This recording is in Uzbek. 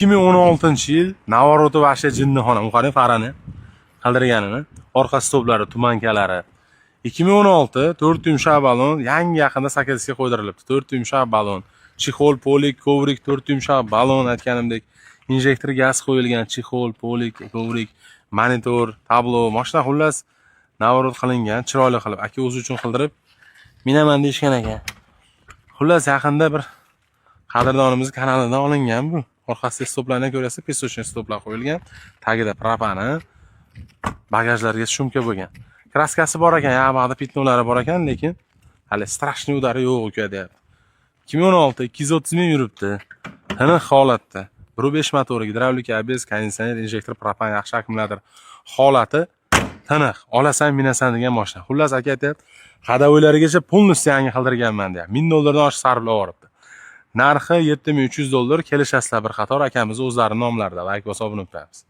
2016-yil Навороты вообще jinnixona. U qarang, farani qildirganini. Orqa stoplari, туманка lari. 2016, 4 yumshoq balon, yangi, yaqinda sakkiziga qo'ydirilibdi. 4 yumshoq balon, чехол, полик, коврик, 4 yumshoq balon, aytganimdek, injektor gaz qo'yilgan, чехол, полик, коврик, monitor, tablo, mashina xullas наворот qilingan, chiroyli qilib, aka o'zi uchun qildirib, minaman deyishgan ekan. Xullas, yaqinda bir qadrdonimiz kanalidan olingan bu. Orqasida stoplarni ko'rasiz, песочный stoplar qo'yilgan, tagida propani, bagajlarga shumka bo'lgan. Краска si bor ekan, yoqda пятно lari bor ekan, lekin hali страшный удар i yo'q uka, deyapti. 2016, 230 ming yuribdi. Tiniq holatda. 1.5 motori, gidravlika, ABS, konditsioner, injektor, propan, yaxshi akkumulyator. Holati tiniq. Olasan, minasan degan mashina. Xullas, aka aytyapti, ходовой larigacha полностью yangi qildirganman, deyapti. 1000 dollardan oshiq sarflab yuboribdi. Narxi 7300 dollar, kelishasizlar bir qator akamiz o'zlari nomlarida. Layk bosib obuna o'tamiz.